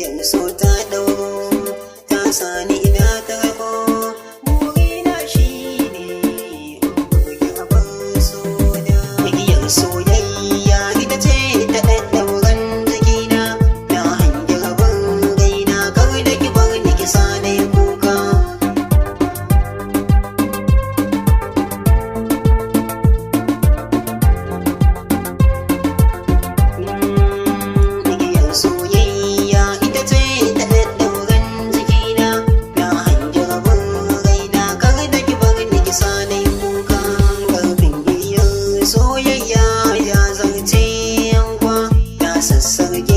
Igiyar so ta ɗauro, ta sani ina tarko. Burina shi ne in burge abar sona. Igiyar soyayya ita ce ta ɗaɗɗauran jikina. Na hangi rabon raina, kar da ki bar ni ki sa na yi kuka. Igiyar soyayya ita ce ta ɗaɗɗauran jikina. Na hangi rabon raina, kar da ki bar ni ki sa na yi kuka. Ƙarfin igiyar soyayya ya zarce yankwa, na sassarge.